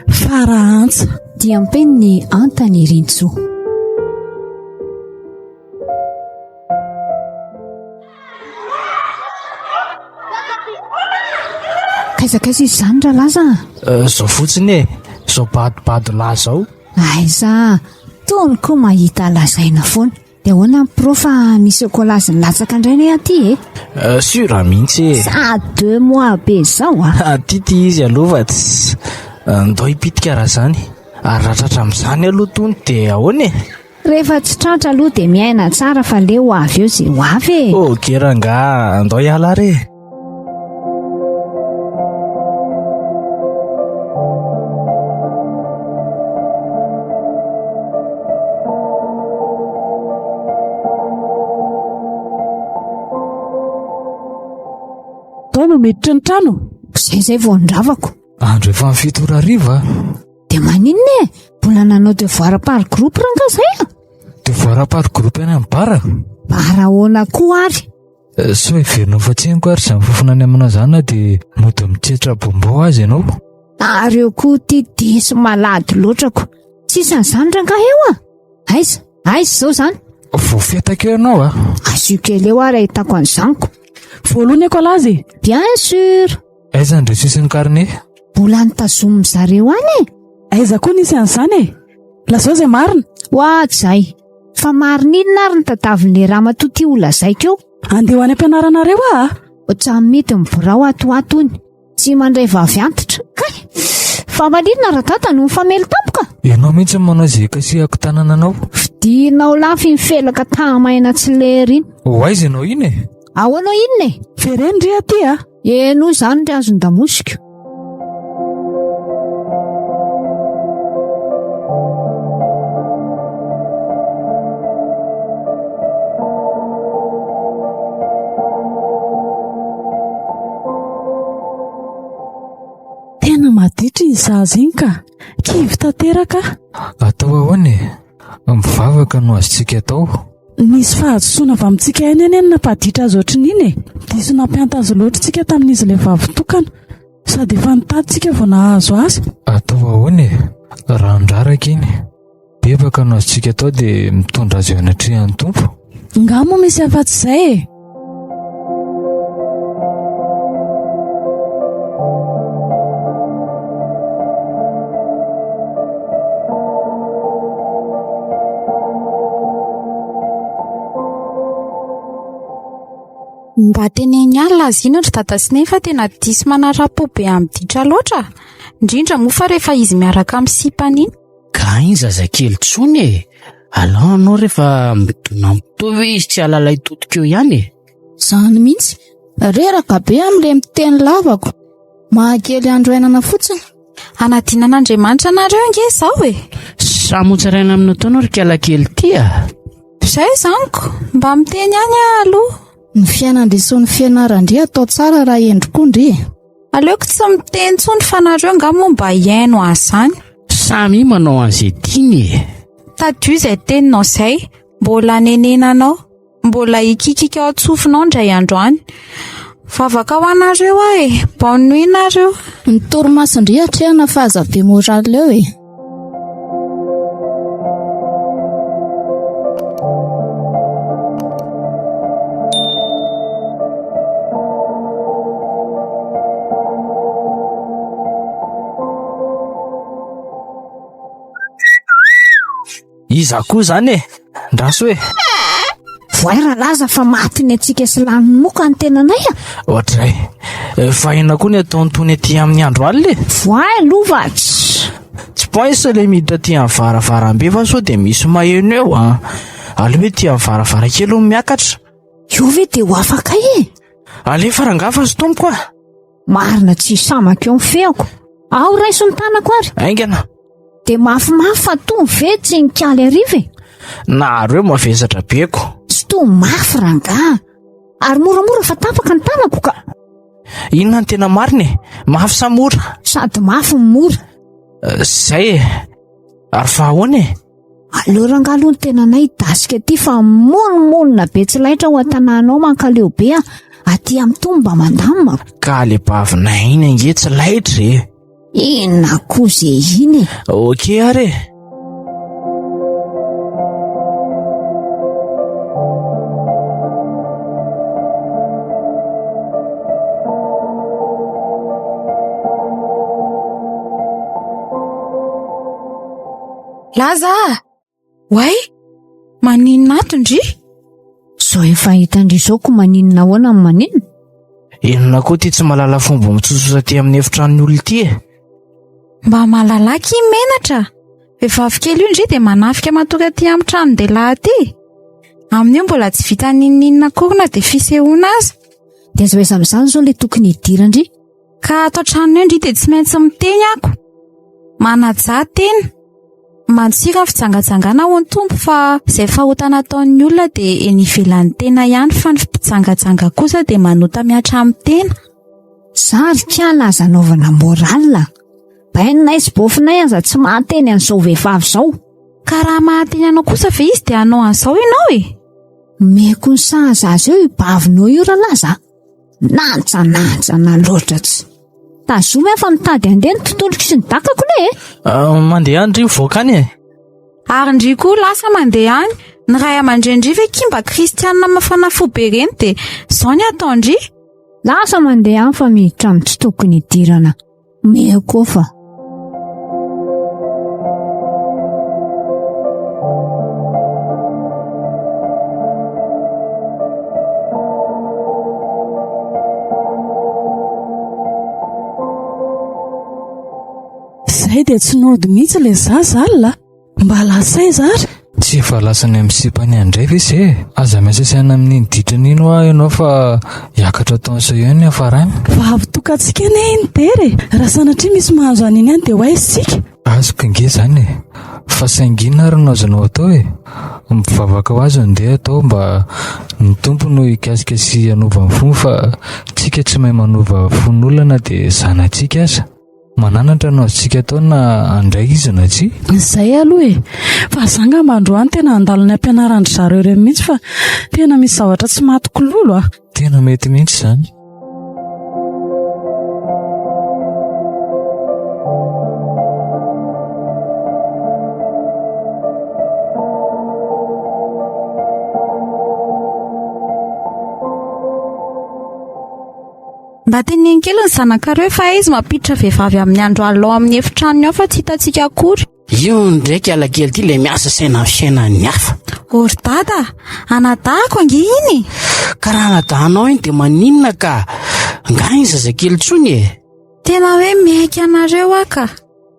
Faraantsa. Diam-penin'i Antanirintsoa. Kaiza kaiza izy izany Ralaza a? Eh, zao fotsiny e, zao badobado lahy zao. Aiza, tony koa mahita lazaina foana. Dia ahoana ny pro fa misy écolage nilatsaka indray ne aty e? Euh, sûr mihitsy e. Sa deux mois be zao a. Aty ty izy aloha fa tsy ndao hipitika raha zany. Ary raha tratra amin'izany aloha tony dia ahoana e? Rehefa tsy tratra aloha dia miaina tsara fa leo ho avy eo izay ho avy e. Ok rangaha, andao hiala ary e. Tao no miditra ny trano. Izay izay vao nindravako. Andro efa amin'ny fito ora hariva. Dia maninona e? Mbola nanao devoir par groupe rangaha izay a? Devoir par groupe any amin'ny bar? Bar ahoana koa ary? Eh, sao heverinao fa tsy henoko ary izany fofona any aminao izany na dia mody mitsetra bonbon aza ianao. Ary eo koa ity diso malady loatra ko. Tsisy an'izany rangahy eo a! Aiza? Aiza izao izany? Voafetaka eo ianao a! Asio kely eo ary ahitako an'izany ko. Voalohany ekolazy e! Bien sûr! Aiza ny reçu sy ny carnet? Mbola notazomin'ny zareo any e! Aiza koa nisy an'izany e! Lazao izay marina! Oadray! Fa marina inona ary ny tadavin'ilay ramatoa ity ho lazaiko eo? Andeha ho any am-pianaranareo aho a! Ohatran'ny mihidy ny birao ato ho ato hono. Tsy mandray vavy antitra. Kay! Fa maninona Radada no mifamely tampoka? Ianao mihitsy no manao izay hikasihako tanana anao. Fidinao lafy iny felaka tahamaina tsy lery iny. Ho aiza ianao iny e? Ahoana inona e? Vereno ry aty a! Henoy izany ry hazon-damosiko. Tena maditra iny zaza iny ka! Kivy tanteraka aho. Atao ahoana e? Mivavaka no azontsika atao. Nisy fahadisoana avy amintsika ihany anie no nampaditra azy ohatrin'iny e! Diso nampianta azy loatra isika tamin'izy ilay vavy tokana. Sady efa nitady isika vao nahazo azy. Atao ahoana e? Rano raraka iny. Bebaka no azontsika atao dia mitondra azy eo anatrehan'ny Tompo. Nga moa misy afa-tsy izay e? Mba teneno ihany laza iny ry dada sy neny fa tena diso manara-po be amin'ny ditra loatra. Indrindra moa fa rehefa izy miaraka amin'ny sipany iny. Ka iny zazakely tsony e! Alao anao rehefa midona mitovy izy tsy hahalala hitodika eo ihany e! Zany mihitsy, reraka be amin'ilay miteny lavako. Mahakely andro iainana fotsiny. Hanadina an'Andriamanitra anareo ange izao e! Samy hotsaraina amin'ny nataonao ry kialakely ity a! Izay izany ko, mba miteny ihany aho aloha. Ny fiainan-dry sy ny fianaran-dry atao tsara raha hendry koa ndry e! Aleoko tsy miteny intsony fa nareo nga moa mba hihaino an'izany. Samy manao an'izay tiany e. Tadidio izay teninao izay, mbola hanenenanao, mbola hikikika ao an-tsofinao indray andro any. Vavaka ho anareo aho e, bonne nuit nareo. Ny torimason-dry atrehana fa aza be moral eo e. Iza koa izany e? Ndraso e! Voay Ralaza fa maty ny antsika sy lanin'ny moka ny tenanay a! Ohatray. Eh, fa inona koa ny ataon'itony aty amin'ny andro alina e? Voay aloha fa tsy. Tsy poince le miditra aty amin'ny varavarambe fa sao dia misy maheno eo a. Aleo ety amin'ny varavarankely no miakatra. Io ve dia ho afaka e? Alefa rangahy fa sintomiko a. Marina tsy hisamaka eo ny feoko. Ao raiso ny tanako ary. Haingana. Dia mafimafy fa toa ve tsy nikaly hariva e? Nareo mavesatra be ko. Tsy toa mafy rangahy. Ary moramora fa tapaka ny tanako ka. Inona ny tena marina e? Mafy sa mora? Sady mafy no mora. Eh, zay e. Ary fa ahoana e? Aleo rangahy aloha ny tenanay hidasika aty fa monomonona be tsy laitra ao an-tanàna ao mankaleo be a. Aty amin'ny tony mba mandamina. Ka le bavinay iny ange tsy laitra e. Inona koa ze iny e? Ok ary e. Laza a! Oay! Maninona ato ndry? Zao efa hitan-dry zao ko maninona ahoana no maninona? Inona koa ity tsy mahalala fomba mitsotsotra aty amin'ny efitranon'ny olona ity e? Mba mahalala aky menatra! Vehivavy kely io ndry dia manafika matory aty amin'ny tranon-dehilahy aty. Amin'io mbola tsy vita n'inon'inona akory na dia fisehoana aza. Dia aiza ho aiza amin'izany izao ilay tokony hidiran-dry? Ka ato an-trano io ndry dia tsy maintsy miteny ako. Manajà tena. Mantsira ny fijangajangana hoy ny Tompo fa izay fahotana ataon'ny olona dia eny ivelan'ny tena ihany fa ny mpijangajanga kosa dia manota mihatra amin'ny tena. Za ry kala aza anaovana moral a! Bainay sy bôfinay aza tsy mahateny an'izao vehivavy izao. Ka raha mahateny anao kosa ve izy dia hanao an'izao ianao e? Omeko ny sahaza azy eo io bavinao io ralaza a! Nanjananjana loatra tsy. Tazomy aho fa mitady handeha ny tontoloko sy ny dakako le e. Ah, mandeha any ndry mivoaka any e. Ary ndry koa lasa mandeha any. Ny ray aman-dreny-ndry ve ki mba kristianina mafana fo be reny dia izao ny ataon-dry? Lasa mandeha any fa miditra amin'ny tsy tokony hidirana. Omeko fa. Zay dia tsy nody mihitsy ilay zaza alina. Mba lasa aiza ary? Tsy efa lasa any amin'ny sipany any indray ve ze e? Aza miasa saina amin'iny ditrany iny hoa ianao fa hiakatra tension eo ny hiafarany. Vavy tokantsika anie iny Dera e! Raha sanatria misy mahazo an'iny any dia ho aiza isika? Azoko ange izany e! Fa saingy inona ary no azonao atao e? Mivavaka ho azy no ndeha atao mba ny Tompo no hikasika sy hanova ny fony fa tsika tsy mahay manova fon'olona na dia zanatsika aza. Mananatra no azontsika atao na handray izy na tsia. Izay aloha e! Fa za angamba androany tena handalo ny ampianaran-dry zareo ireny mihitsy fa tena misy zavatra tsy matiko lolo a! Tena mety mihitsy izany. Mba teneno kely ny zanakareo fa aiza mampiditra vehivavy amin'ny andro alina ao amin'ny efitranony ao fa tsy hitantsika akory. Io ndraiky alakely ity ilay miasa saina amin'ny fiainan'ny hafa. O ry dada, anadahako ange iny e! Ka raha anadahanao iny dia maninona ka? Nga iny zazakely intsony e? Tena hoe miaiky anareo aho ka.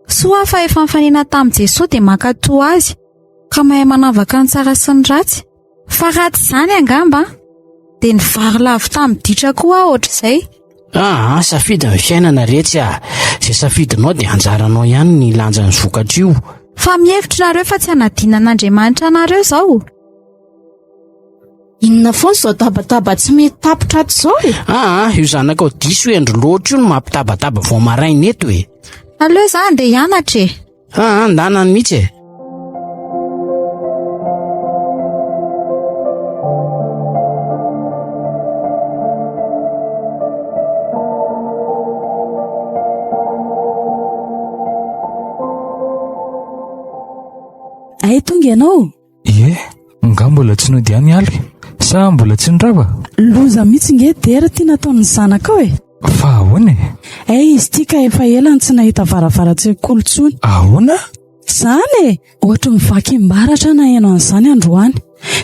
Soa aho fa efa nifanena tamin'i Jesoa dia mankatò azy, ka mahay manavaka ny tsara sy ny ratsy. Fa raha tsy izany angamba dia nivary lavo tamin'ny ditra koa aho ohatr'izay. Aa, safidy ny fiainana retsy a! Izay safidinao dia anjaranao ihany ny lanjan'ny vokatr'io. Fa mihevitra nareo fa tsy hanadina an'Andriamanitra anareo izao? Inona foana izao tabataba tsy mety tapitra ato izao e? Aa, io zanakao diso hendry loatra io no mampitabataba vao maraina eto e! Aleo za andeha hianatra e! Aa, ndanany mihitsy e! Ay tonga ianao? Ie, nga mbola tsy nody ihany Aly? Sa mbola tsy nirava? Loza mihitsy nge Dera ity nataon'ny zanakao e! Fa ahoana e? Hay izy ity ka efa ela no tsy nahita varavaran-tsekoly intsony. Ahoana? Izany e! Ohatry ny vakim-baratra naheno an'izany androany.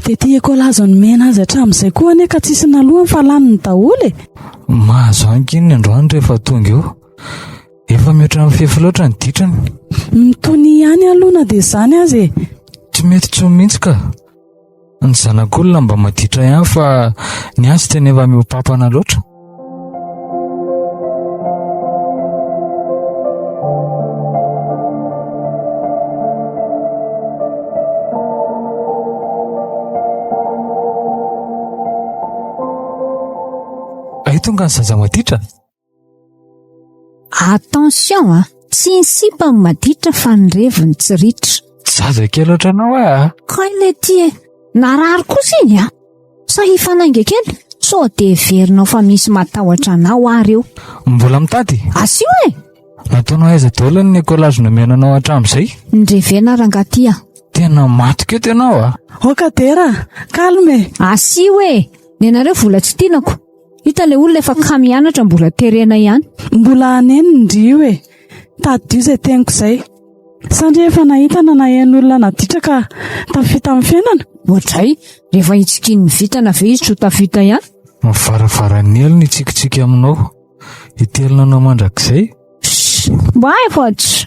Dia ity ekolazo nomena azy hatramin'izay koa anie ka tsisy nalohany fa laniny daholo e! Mahazo anky iny androany rehefa tonga eo. Efa mihoatra ny fefy loatra ny ditrany. Mitonia ihany aloha na dia izany aza e! Tsy mety intsony mihitsy ka! Ny zanak'olona mba maditra ihany fa ny azy tena efa mihoa-pampana loatra. Ay tonga ny zaza maditra. Attention a! Tsy ny sipa no maditra fa ny revy no tsy ritra. Zaza kely ohatranao aho a! Kay le ty e! Narary kosa iny a! Sa hifanainga kely? Sao dia heverinao fa misy matahotra anao ary eo. Mbola mitady? Asio e! Nataonao aiza daholo ny écolage nomena anao hatramin'izay? Nirevena rangahy ty a! Tena matoky eto ianao a! Oka Dera, calme e! Asio e! Nenareo vola tsy tianako. Hita ilay olona efa kamo hianatra mbola terena ihany. Mbola hanenina ndry io e! Tadidio izay teniko izay. Sa ndry efa nahita na naheno olona naditra ka tafita amin'ny fiainana? Oadray, rehefa hitsikian'ny vintana ve izy tsy ho tafita ihany? Ny varavaran'ny helo no hitsikitsiky aminao. Hitelina anao mandrakizay. Shh! Mba efa tsy.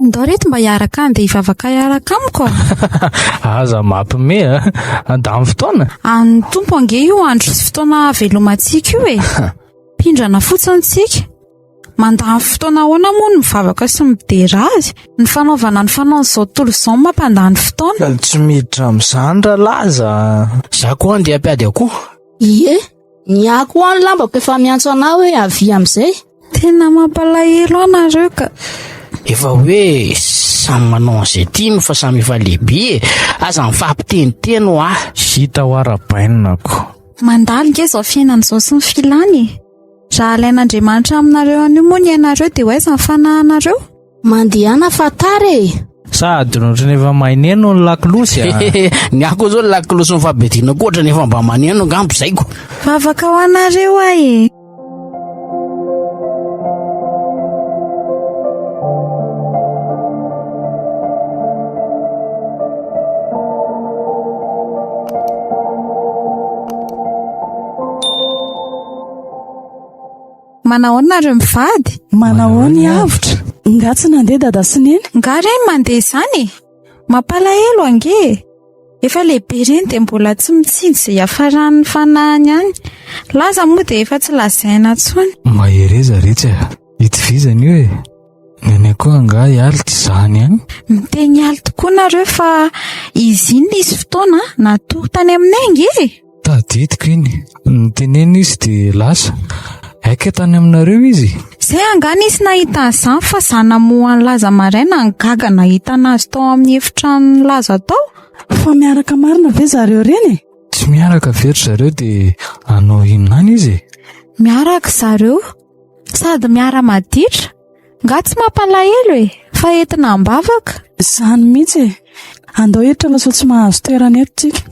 Ndao reto mba hiaraka handeha hivavaka hiaraka amiko a. Aza mampime a. Handany fotoana. An'ny Tompo ange io andro sy fotoana hahavelomantsika io e. Mpindrana fotsiny tsika. Mandany fotoana ahoana moa ny mivavaka sy midera azy? Ny fanaovana ny fanaon'izao tontolo izao no mampandany fotoana. Tsy miditra amin'izany Ralaza a. Za koa andeha hampiady akoho. Ie, ny ahy koa ny lambako efa miantso anah hoe avia amin'izay. Tena mampalahelo anareo ka. Efa hoe samy manao an'izay tiany fa samy efa lehibe e. Aza mifampiteniteny hoa. Hita ho ara-bainina ko. Mandalo nge izao fiainana izao sy ny filany e. Raha alain'Andriamanitra aminareo anio moa ny ainareo dia ho aiza ny fanahinareo? Mandehana fa tara e! Sa adino ohatran'ny efa maneno ny lakolosy a? Ny ahy koa zao ny lakolosy mifampidina koa ohatran'ny efa mba maneno angamba izay ko. Vavaka ho anareo aho e! Manahoana nareo mivady? Manahoana i Avotra? Nga tsy nandeha dada sy neny? Nga reny mandeha izany e? Mampalahelo ange e! Efa lehibe ireny dia mbola tsy mitsinjo izay hiafaran'ny fanahiny any. Laza moa dia efa tsy lazaina intsony. Mahereza retsy a! Itovizana io e! Ny anay koa angaha hialy tsy izany ihany? Miteny hialy tokoa nareo fa izy iny nisy fotoana natory tany aminay ange e! Tadidiko iny. Nitenenina izy dia lasa. Aika tany aminareo izy? Zay angaha nisy nahita an'izany fa za namoha an'i Laza maraina no gaga nahita anazy tao amin'ny efitranon'i Laza tao. Fa miaraka marina ve zareo ireny e? Tsy miaraka ve ry zareo dia hanao inona any izy e? Miaraka zareo sady miara-maditra. Nga tsy mampalahelo e! Fa entina am-bavaka. Izany mihitsy e! Andao hiditra fa sao tsy mahazo toerana eto tsika.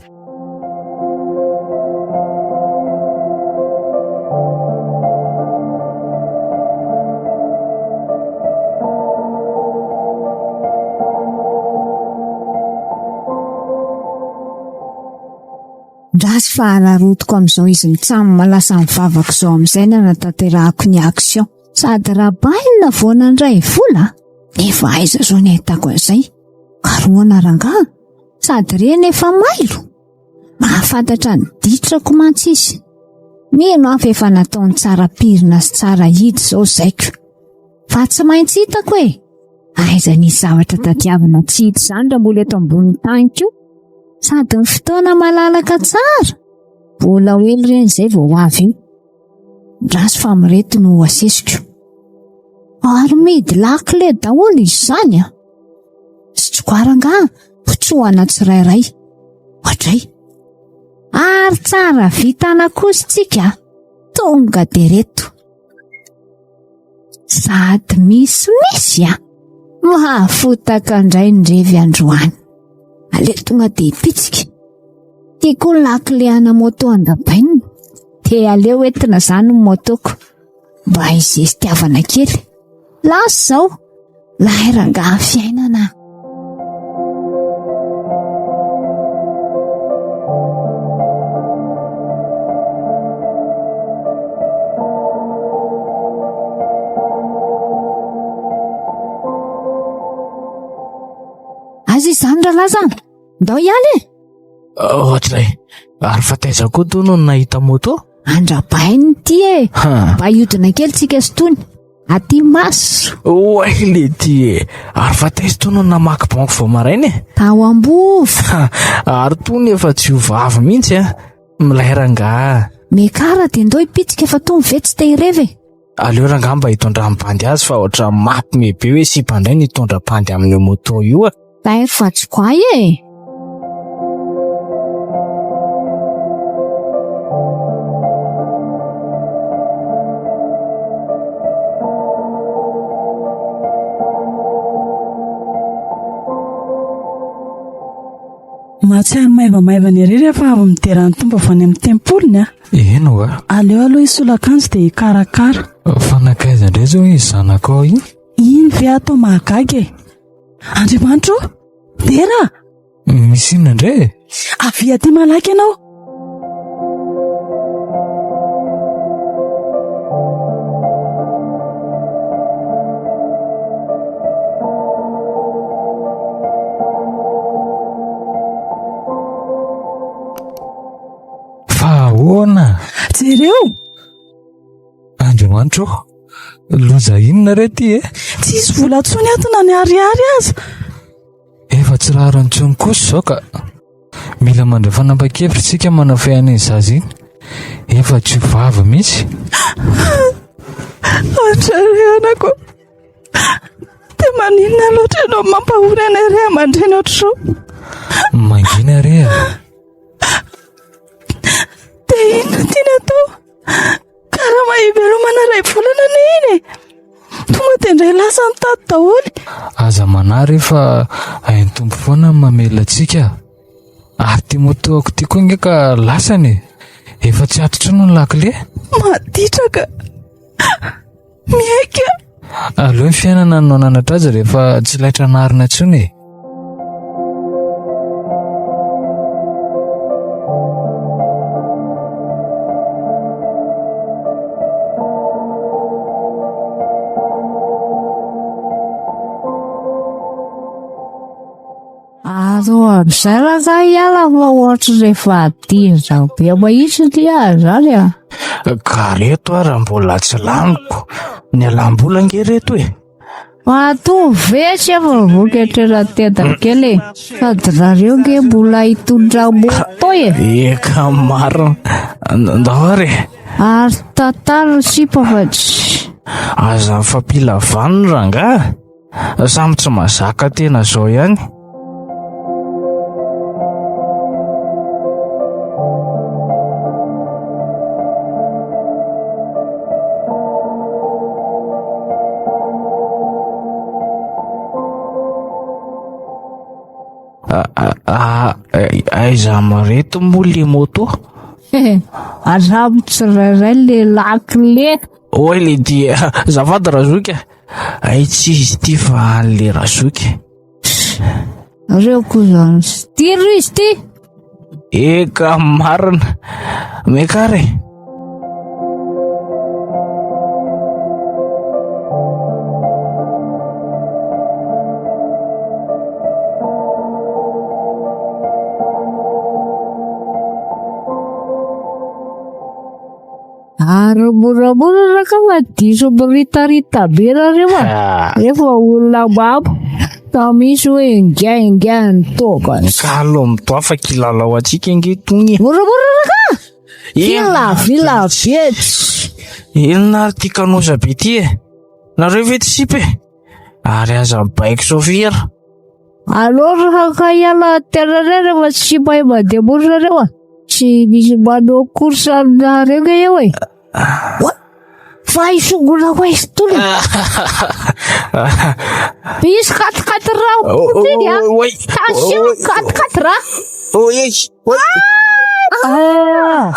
Ndraso fa ararotiko amin'izao izy mitsam lasa mivavaka izao amin'izay nanatanterahako ny action. Sady rabaina vao nandray vola nefa aiza zao ny ahitako an'izay? Karohana rangaha, sady reny efa mailo. Mahafantatra ny ditrako mantsy izy. Mino aho fa efa nataony tsara pirina sy tsara hidy izao zaiko. Fa tsy maintsy hitako e! Aiza nisy zavatra tadiavina tsy hita izany raha mbola eto ambonin'ny tany koa. Sady ny fotoana malalaka tsara. Mbola ho ela ireny izay vao ho avy eo. Ndraso fa amin'ireto no ho asesiko. Ary midy lakile daholo izy izany a! Sy tsokoara angaha mpitsohana tsirairay. Ohatray. Ary tsara vitana kosa tsika. Tonga dia reto. Sady misimisy a! Mahafotaka indray ny revy androany. Aleo tonga dia hipitsika. Tiako ny lakile ana moto andabainina. Dia aleo entina izany ny motoko. Mba hizestiavana kely. Lasa izao. Lahy rangaha fiainana. Aiza izany Ralaza? Ndao hiala e! Ohatray, ary fa taiza koa toa no nahita moto? Andrabainy ity e! Mba hiodina kely tsika sy tony. Aty maso. Oay le ty e! Ary fa taiza to no namaky banky vao maraina e? Tao Ambova. Ary tony efa tsy ho vavy mihitsy a! Milay rangaha. Mekara dia ndao hipitsika fa tony ve tsy te hirevy e? Aleo rangaha mba hitondra ny bandy azy fa ohatran'ny mampime be hoe sipa indray ny hitondra bandy amin'io moto io a! Tairo fa tsy koay e! Mahatsiaro maivamaivana ery rehefa avy midera ny Tompo avy any amin'ny tempoliny a. Eny oa. Aleo aloha hisolo akanjo dia hikarakara. Fa nankaiza indray izao iny zanakao iny? Iny ve atao mahagaga e? Andriamanitra ô! Dera! Misy inona indray e? Avia aty malaky ianao! Fa ahoana? Jereo! Andriamanitra ô! Loza inona re ty e? Tsisy vola intsony ato na ny ariary aza. Efa tsy rariny intsony kosa izao ka. Mila mandray fanapahan-kevitra isika manafay an'iny zaza iny. Efa tsy ho vavy mihitsy. Andry anako. Dia maninona loatra ianao mampahory anay ray aman-dreny ohatr'izao? Mangina re a. Dia inona tiany atao? Karama ivelomana iray volana anie iny e! Tonga dia indray lasa nitady daholo. Aza manahy re fa hain'ny Tompo foana ny mamelona antsika. Ary ity moto-ako ity koa ange ka lasany e! Efa tsy ato intsony ny lakile. Maditraka. Miaiky aho. Aleo ny fiainana no hananatra azy rehefa tsy laitra anarina intsony e. Azo amin'izay rangahy hiala fa ohatry rehefa adino be mahitsy ny ahy zany a. Ka reto ary mbola tsy laniko. Ny alam-bola ange reto e. Matoa ve tsy efa vokatra tenda kely e. Sady nareo nge mbola hitondra moto e. Eka marina. Ndao ary e. Ary tantara sipa fa tsy. Aza mifampila vanona rangahy. Samy tsy mazaka tena zao ihany. Aiza amin'ireto moa le moto? Aza tsirairay le lakile. Oay le dia azafady Razoky a. Ay tsy izy ity fa an'le Razoky. Reo koa zany. Ty ry izy ty. Eka marina. Miakara e. Ary moramora raka fa diso miritarita be nareo a. Ah. Rehefa olona babo ka misy hoe ingainga ny toaka. Ka aloha mitoa fa kilalao antsika ange tony. Moramora raka. Vila vila be. Inona ary ty kanosa be ty e? Nareo ve ty sipa e? Ary aza mibaiko sofira. Aleo raka hiala tenareo rehefa tsy mahay mandeha mora nareo a. Tsy misy manao course aminareo nge eo e. Oa! Fa hisongona ho aiza tony? Misy quatre-quatre raha teny a. Attention, quatre-quatre raha. Ah!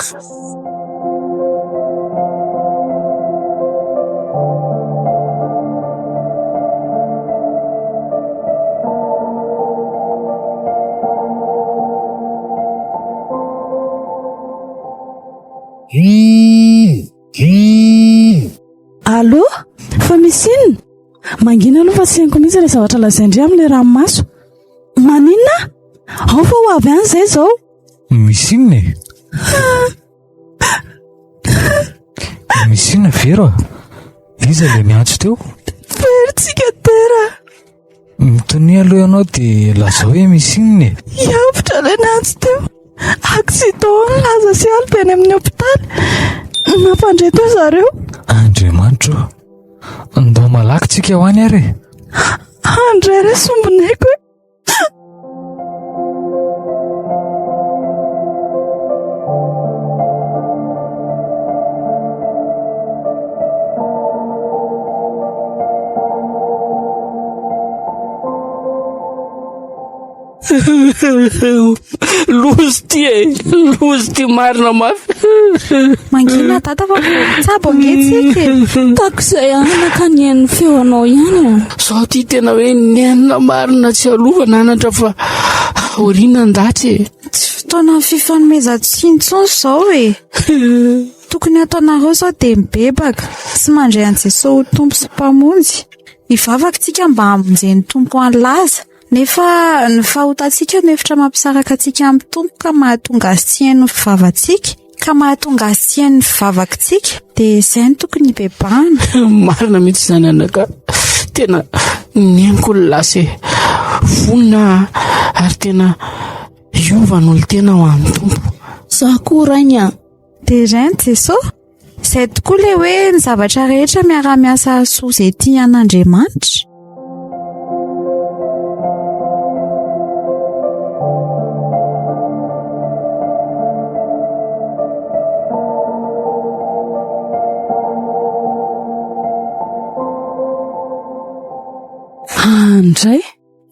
Allô? Fa misy inona? Mangina aloha fa tsy haiko mihitsy ilay zavatra lazain-dry amin'ilay ranomaso. Maninona? Ao fa ho avy any izay izao. Misy inona e? Misy inona Vero a? Iza ilay niantso teo? Very tsika Dera. Mitonia aloha ianao dia lazao hoe misy inona e. Hiavotra ilay niantso teo. Accident ny Laza sy Alba eny amin'ny hopitaly. Nampandre teo zareo. Andriamanitro ô. Ndao malaky tsika ho any ary e. Andray re sombinaiko e. Loza ty e, loza ty marina mafy. Mangina dada fa tsabo ange tsika e. Tako izay anaka nihaino ny feonao ihany a. Zao ty tena hoe nenina marina tsy alovana anatra fa aoriana ndatsy e. Tsy fotoanan'ny fifanomezan-tsiny intsony izao e. Tokony hataonareo izao dia mibebaka sy mandray an'i Jesoa ho Tompo sy Mpamonjy. Hivavaka tsika mba hamonjen'ny Tompo an'i Laza. Nefa ny fahotantsika no efitra mampisaraka antsika amin'ny Tompo ka mahatonga azy tsy hihaino ny fivavatsika, ka mahatonga azy tsy hihaino ny fivavakitsika, dia izay no tokony hibebahana. Marina mihitsy izany anaka. Tena neniko ny lasa e. Vonona ary tena hiova ny olon-tena ho an'ny Tompo. Za koa rainy a. Derainy Jesosy. Izay tokoa ilay hoe ny zavatra rehetra miara-miasa hahasoa izay tia an'Andriamanitra. Andray,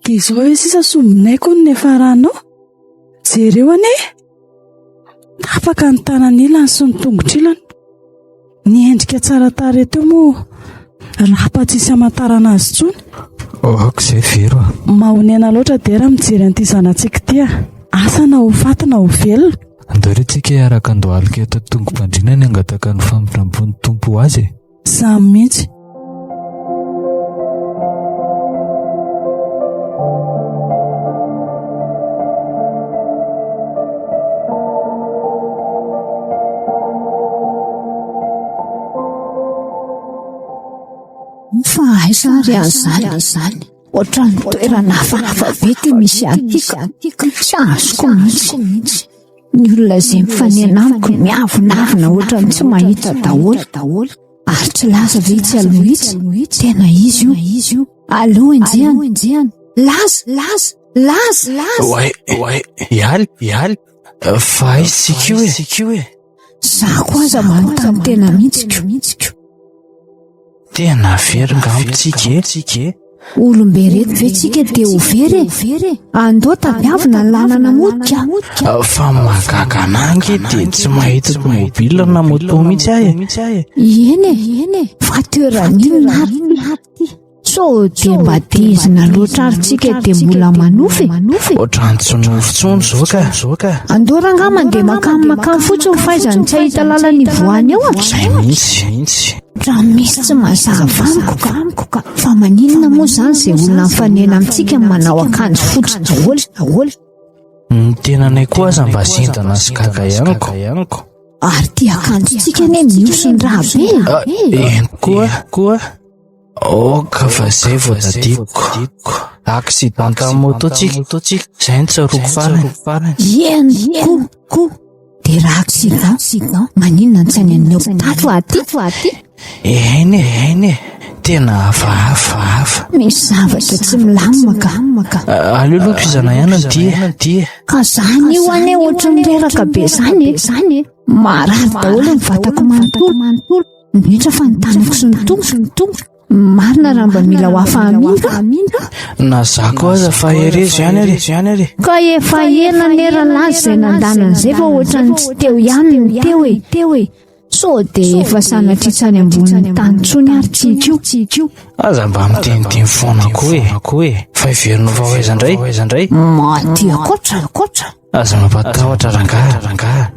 dia izao ve sisa sombinaiko no niafaranao? Jereo anie! Tapaka ny tanan'ilany sy ny tongotr'ilany. Ny endrika tsara tarehy teo moa rapa tsisy hamantarana azy intsony. Aoka izay Vero a. Mahonena loatra Dera mijery an'ity zanatsika ity a. Asa na ho faty na ho velona. Andao re tsika hiaraka handohalika eto an-tongo-pandriana ny hangataka ny famindram-pon'ny Tompo ho azy e. Izany mihitsy. Fa aiza ary an'izany? Ohatran'ny toerana hafahafa be ity misy aty ka. Tsy azoko mihitsy. Ny olona izay mifanena amiko miavonavona ohatran'ny tsy mahita daholo. Ary tsy laza ve itsy aloha itsy? Tena izy io. Aleo enjehana. Laza, laza, laza, laza. Oay, oay, ialy, ialy. Fa aiza tsika io e? Tsika io e. Za koa aza manontany tena mihitsy ko. Tena very ngamba tsika e. Tsika e. Olombe reto ve tsika dia ho very e? Andao tadiavina ny lalana mody ka. Fa mahagaga anah ange dia tsy mahita tomobile na moto mihitsy aho e. Eny e, fa toerana inona ary ity? Sao dia mba dizina loatra ary tsika dia mbola manofy e? Ohatran'ny tsy nofy intsony izao ka. Izao ka. Andao rangahy mandeha makany makany fotsiny fa aiza no tsy hahita lalana hivoahana eo a? Izay mihitsy. Raha misy tsy mazava amiko ka. Fa maninona moa izany izay olona mifanena amintsika no manao akanjo fotsy daholo daholo? Ny tenanay koa aza mba zendana sy gaga ihany ko. Ary ity akanjontsika anie mihoson-drà be e. Eny koa koa. Aoka fa izay vao tadidiko. Accident tamin'ny moto tsika. Izay no tsaroako farany. Eny koa. Dia raha accident, accident, maninona no tsy any amin'ny hopitaly fa aty fa aty? Eny e, eny e, tena hafahafa hafa. Misy zavatra tsy milamina ka. ka. Aleo aloha tohizana ihany ny dia. dia. Ka zany io anie ohatry ny reraka be zany e. Zany e. Marary daholo ny vatako manontolo. Indrindra fa ny tanako sy ny tongotro. Marina raha mba mila ho afa-hamindra. Na za koa aza fa herezo ihany ary ihany ary. Ka efa ela anie rahalahy izay nandany an'izay fa ohatran'ny tsy teo ihany ny teo e. Teo e. Sao dia efa sanatria tsy any ambonin'ny tany intsony ary tsika io. Tsika io. Aza mba miteniteny foana koa e. Koa e. Fa heverinao fa ho aiza indray? Ho aiza indray? Maty ankoatra ankoatra. Aza mampatahotra rangahy rangahy.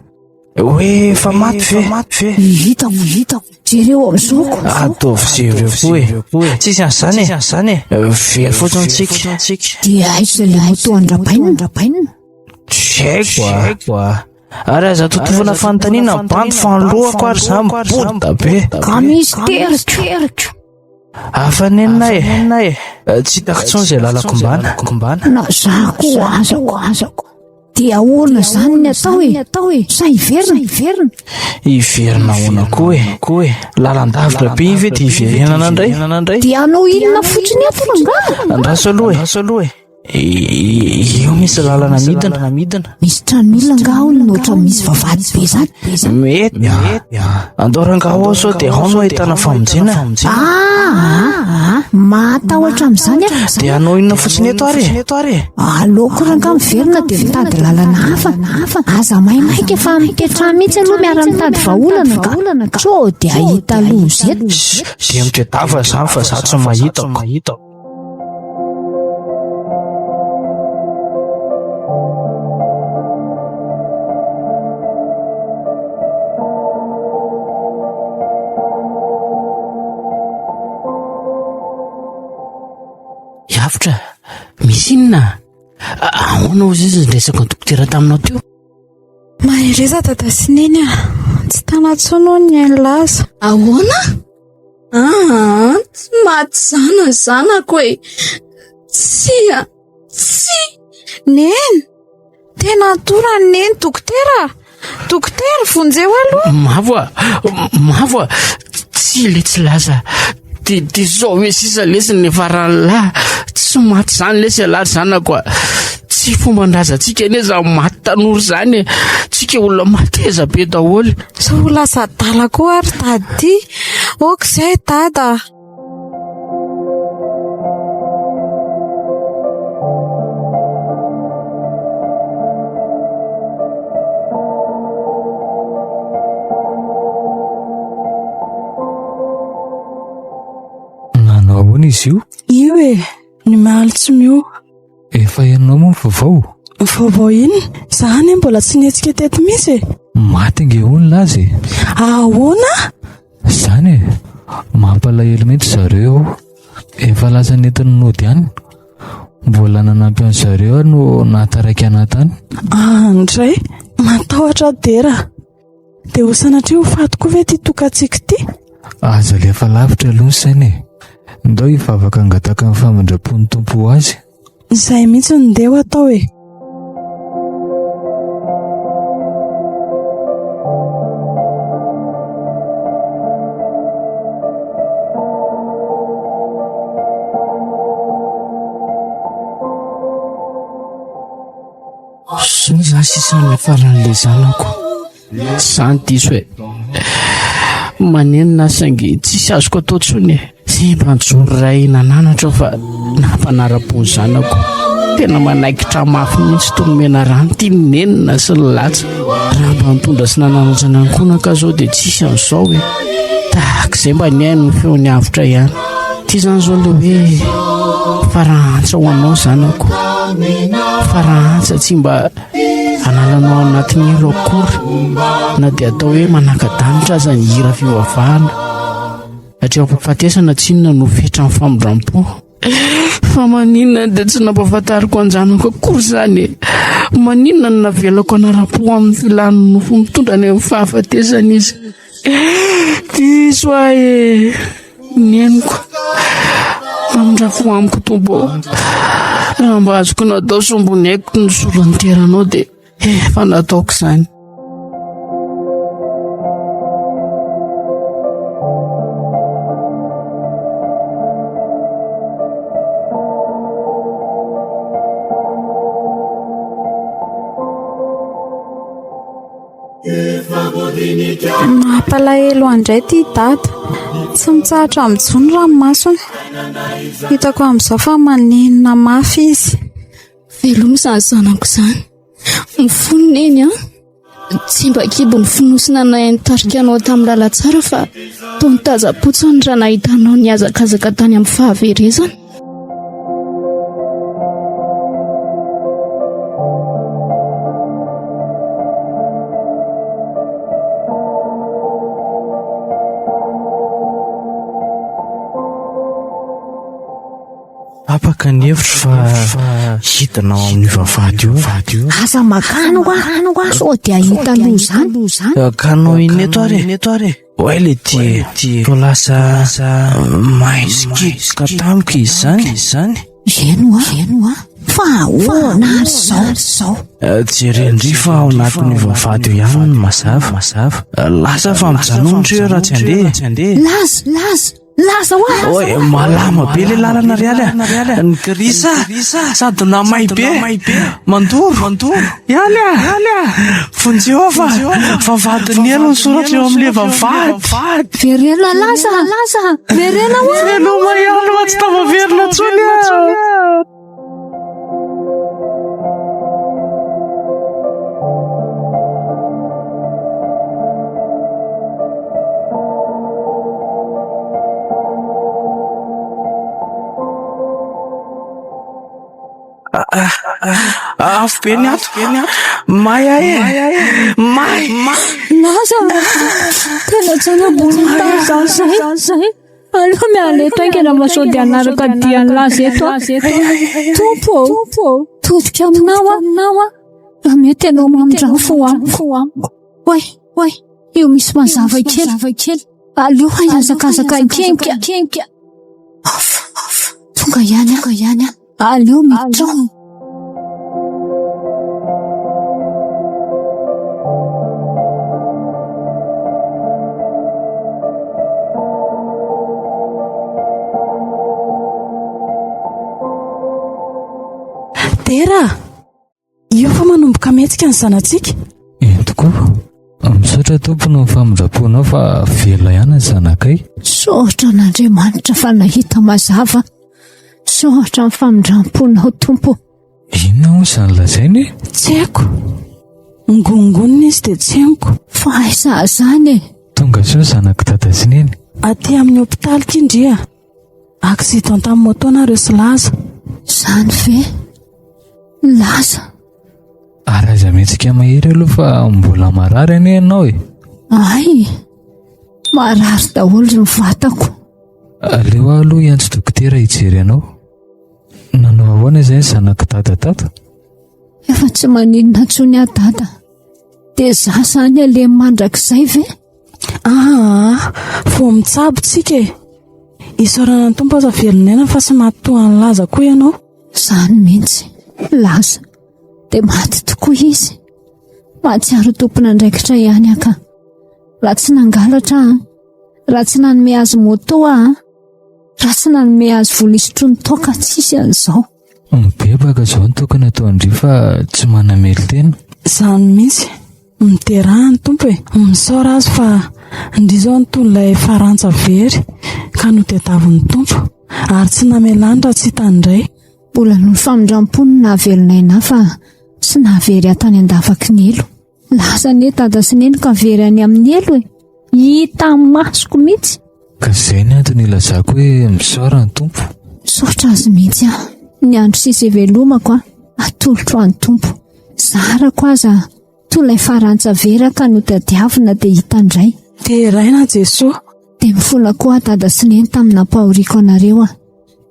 Hoe efa maty ve? Maty ve? Hitako, hitako. Jereo amin'izao ko. Ataovy jereo koa e. Tsisy an'izany e. An'izany e. Very fotsiny tsika. Dia aiza ilay moto an-dRabainina? Tsy haiko a. Ary aza totovana fanontaniana ny bandy fa ny lohako ary za miboda be. Ka misy teriko. Hafa nenina e. Tsy hitako intsony izay lalako ombana. Na za koa azako azako. Dia ahoana izany ny atao e? Atao e? Sa hiverina? Hiverina. Hiverina ahoana koa e? Koa e. Lalandavitra be iny ve dia hiverenana indray? Dia hanao inona fotsiny eto rangahy? Andraso aloha e. Andraso aloha e. Io misy lalana midina. Midina. Misy tranon'olona angaha ao no ohatran'ny misy vavahady be izany? Mety. Andao rangahy ao sao dia ao no ahitana famonjena. Ah, mahatahotra amin'izany aho. Dia hanao inona fotsiny eto ary e? Eto ary e. Aleoko rangahy miverina dia mitady lalana hafa. Aza maimaika fa mipetraha mihitsy aloha miara-mitady vahaolana ka. Sao dia hahita loza eto. Dia mitedava izany fa za tsy mahita. Avotra, misy inona? Ahoana hozy izy ny resaka ny dokotera taminao teo? Mahereza dada sy neny a! Tsy tana intsony hono ny ain'i Laza. Ahoana? Aa, tsy maty izany ny zanako e! Tsia! Tsia! Neny! Tena torany neny dokotera! Dokotera, vonjeo aloha! Mavo a! Mavo a! Tsy le tsy laza. Dia dia zao hoe sisa lesy ny faran'ny lahy. Tsy maty izany lesy ialahy ry zanako a! Tsy fomban-drazantsika anie izany maty tanora izany e! Tsika olona mateza be daholo. Sao ho lasa adala koa ary dada ity. Ok izay dada. Nanao ahoana izy io? Io e, ny maly tsy miova. Efa henonao moa ny vaovao? Vaovao inona? Za anie mbola tsy nihetsika teto mihitsy e. Maty nge hono laza e. Ahoana? Zany e, mampalahelo mihitsy zareo ao. Efa lasa nentiny nody any. Mbola nanampy an zareo aho no nahataraiky anah tany. Andray, matahotra aho Dera. Dia ho sanatria ho faty koa ve ity tokantsika ity? Aza alefa lavitra aloha ny saina e. Ndao hivavaka hangataka ny famindram-pon'ny Tompo ho azy. Izay mihitsy no ndeha ho atao e. Zao za sisa ny faran'ilay zanako. Zany diso e. Manenina saingy tsisy azoko atao tsony e. Tsy mba nijoro ray nananatra aho fa nampanara-po ny zanako. Tena manaikitra mafy mihitsy toy ny menarano ity ny nenina sy ny latsa. Raha mba nitondra sy nananatra ny ankohonaka zao dia tsisy an'izao e. Tahaka izay mba nihaino ny feon'ny avotra ihany. Ity izany izao ilay hoe farahantsa ho anao zanako. Farahantsa tsy mba Analanao ao anatin'ny helo akory na dia atao hoe manaka-danitra aza ny hira fivavahana. Hatreo am-pahafatesana tsinona no fetran'ny famindram-po. Fa maninona dia tsy nampahafantariko an-janako akory izany e? Maninona no navelako hanara-po amin'ny filan'ny nofo mitondra any amin'ny fahafatesana izy? Diso ahy e! Neniko. Mamindra fo amiko Tompo ô. Raha mba azoko natao sombinaiko ny solon'ny teranao dia efa nataoko izany. Mampalahelo ahy indray ity dada. Tsy mitsahatra mijoro ny ranomasony. Hitako amin'izao fa manenina mafy izy. Veloma izany zanako izany. Mifono neny an. Tsy mba kibo ny fonosina nahay nitarika anao tamin'ny lalantsara fa toa nitaza-potsiny raha nahita anao nihazakazaka tany amin'ny fahaverezana. Tapaka ny hevitro fa Hidina ao amin'io vavahady io. Aza makany hoa, sao dia hahita loza any. Ka anao inona eto ary e? Oay le ty e, toa lasa maizikitoka tamiko izy izany. Eny hoa, eny hoa. Fa ahoana ary izao? Jerendry fa ao anatin'io vavahady io ihany no mazava. Lasa fa mijanona ndry raha tsy handeha. Laza, laza. Laza hoa! Oay, malama be le lalana ry Aly a! Ny grisa sady namay be, mandoro, Ialy a! Vonjeo fa vavahadin'ny helo ny soratra eo amin'ilay vavahady. Verena Laza! Verena hoa! Veloma ihany fa tsy tafaverina intsony a! Afo be ny ato, may ahy e, may. Laza, tena tsy hanambola ny tany izany zay. Aleo miala eto haingana fa sao dia hanaraka dian'i Laza eto aho. Tompo ô, todika aminao aho, raha mety ianao mamindra fo amiko. Oay, oay, io misy mazava kely. Aleo hihazakazaka hainga. Tonga ihany aho. Aleo miditra ao. Dera! Io fa manomboka mihetsika ny zanatsika. Eny tokoa. Misaotra Tompo noho ny famindram-ponao fa velona ihany ny zanakay. Misaotra an'Andriamanitra fa nahita mazava. Misaotra ny famindram-ponao Tompo. Inona hono izany lazainy e? Tsy haiko. Ngonongonona izy dia tsy henoko. Fa aiza izany e? Tonga soa ny zanak'i Dada sy Neny. Aty amin'ny hopitaly ky ndry a. Accident tamin'ny moto nareo sy Laza. Izany ve? Laza. Ary aza mihetsika mahery aloha fa mbola marary anie ianao e. Ay, marary daholo ny vatako. Aleo aho aloha hiantso dokotera hijery anao. Nanao ahoana izay ny zanak'i Dada tato? Efa tsy maninona intsony aho Dada. Dia za izany aleha mandrakizay ve? Aa, vao mitsabo tsika e. Isaorana ny Tompo aza velon'aina fa tsy maty toa an'i Laza koa ianao. Izany mihitsy, Laza. Dia maty tokoa izy. Mahatsiaro tompon'andraikitra ihany aho ka. Raha tsy nangalatra aho, raha tsy nanome azy moto aho, raha tsy nanome azy vola hisotroany toaka, tsisy an'izao. Mibebaka izao no tokony ataon-dry fa tsy manamelo-tena. Izany mihitsy. Mideraha ny Tompo e! Misaora Azy fa ndry izao no toy ilay farantsa very ka notediavin'ny Tompo ary tsy namelany raha tsy hitany indray. Mbola noho ny famindram-pony no nahavelona aina fa tsy nahavery ahy tany an-davaky ny helo. Lasa anie dada sy neny ka very any amin'ny helo e! Hita masoko mihitsy. Ka izay ny antony ilazako hoe misaora ny Tompo. Misaotra azy mihitsy aho. Ny andro sisa ivelomako aho, atolotro an'ny Tompo. Zarako aza toa ilay farantsa vera ka notadiavina dia hita indray. Deraina Jesoa. Dia mifona koa aho dada sy neny tamin'ny nampahoriako anareo aho.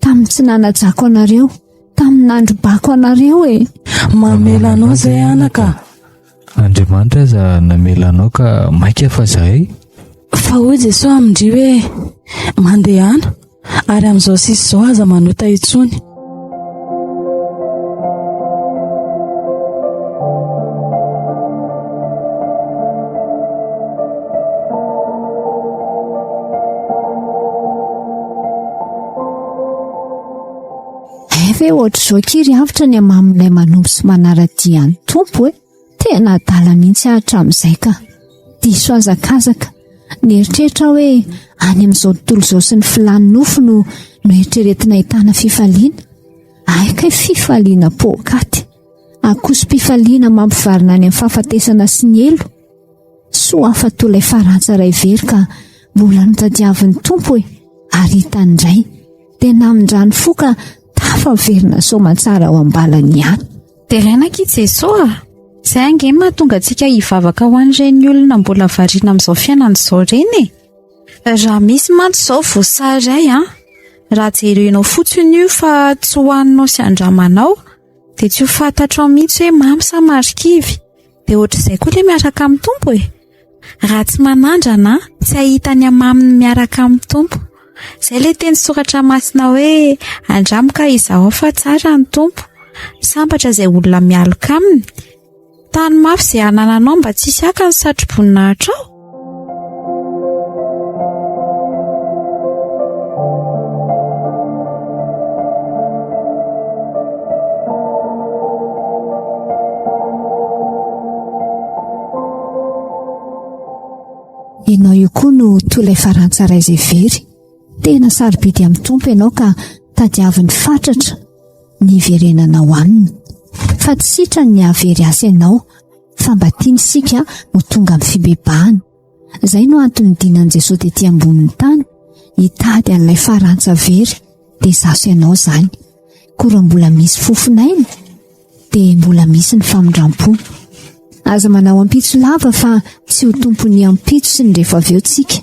Tamin'ny tsy nanajako anareo. Tamin'ny nandrobako anareo e. Mamela anao izay anaka. Andriamanitra aza namela anao ka maika fa zahay. Fa hoy Jesoa amin-dry hoe, Mandehana, ary amin'izao sisa izao aza manota intsony. Hay ve ohatr'izao akia ry avotra ny hamamin'ilay manompo sy manara-dia an'ny Tompo e? Tena adala mihitsy aho hatramin'izay ka. Diso hazakazaka. Nieritreritra aho hoe any amin'izao tontolo izao sy ny filàn'ny nofo no noeritreretina ahitana fifaliana. Hay kay fifaliana poakaty. Akoso-pifaliana mampivarina any amin'ny fahafatesana sy ny helo. Soa fa toa ilay farantsa iray very ka mbola notadiavin'ny Tompo e, ary hitany indray. Dia namindrany fo ka tafaverina soamantsara ao am-balany ihany. Deraina akia Jesoa a! Izay ange no mahatonga antsika hivavaka ho an'ireny olona mbola variana amin'izao fiainana izao ireny e! Raha misy mantsy izao voasary iray an, raha jerenao fotsiny io fa tsy hohaninao sy andramanao, Dia tsy ho fantatrao mihitsy hoe mamy sa marikivy. Dia ohatr'izay koa ilay miaraka amin'ny Tompo e. Raha tsy manandrana, tsy hahita ny hamaminy miaraka amin'ny Tompo. Izay ilay teny soratra masina hoe andramo ka izahao fa tsara ny Tompo. Sambatra izay olona mialoka aminy. Tano mafy izay anananao mba tsy hisy haka ny satroboninahitra Ianao io koa no toy ilay farantsa iray izay very. Tena sarobidy amin'ny Tompo ianao ka tadiaviny fatratra ny hiverenanao aminy. Fa tsy sitrany ny hahavery azy ianao fa mba tiany isika ho tonga amin'ny fibebahana. Izay no antony nidinan'i Jesoa tety ambonin'ny tany, hitady an'ilay farantsa very, dia izaho sy ianao izany. Koa raha mbola misy fofon'aina, dia mbola misy ny famindram-po. Aza manao ampitso lava fa tsy ho tompon'ny ampitso sy ny rehefa avy eo tsika.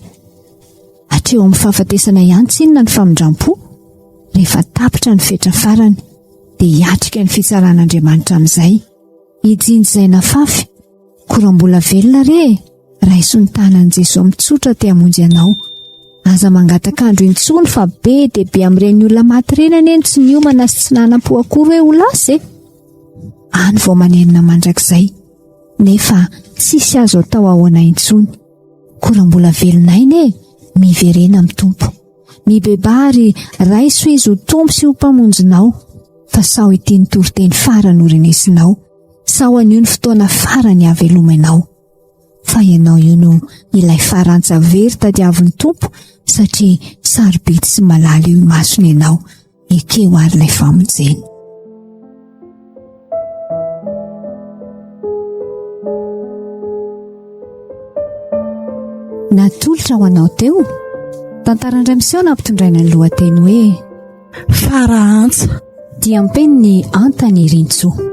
Hatreo amin'ny fahafatesana ihany tsinona ny famindram-po, rehefa tapitra ny fetra farany, dia hiatrika ny fitsaran'Andriamanitra amin'izay. Hijinja izay nafafy, koa raha mbola velona re e, raiso ny tanan'i Jesoa mitsotra te hamonjy anao. Aza mangataka andro intsony fa be dia be amin'ireny olona maty ireny anie no tsy niomana sy tsy nanam-po akory hoe ho lasa e. Any vao manenina mandrakizay, nefa tsisy azo atao ahoana intsony. Koa raha mbola velona aina e, miverena amin'ny Tompo. Mibebaha ary raiso Izy ho Tompo sy ho Mpamonjinao. Fa sao ity ny toriteny farany ho renesinao, sao anio ny fotoana farany hahavelomanao. Fa ianao io no ilay farantsa very tadiavin'ny Tompo satria sarobidy sy malala eo imasony ianao. Ekeo ary ilay famonjeny. Natolotra ho anao teo, tantara indray miseho nampitondraina ny lohateny hoe Fara Antsa. Diam-penin'i Antanirintsoa.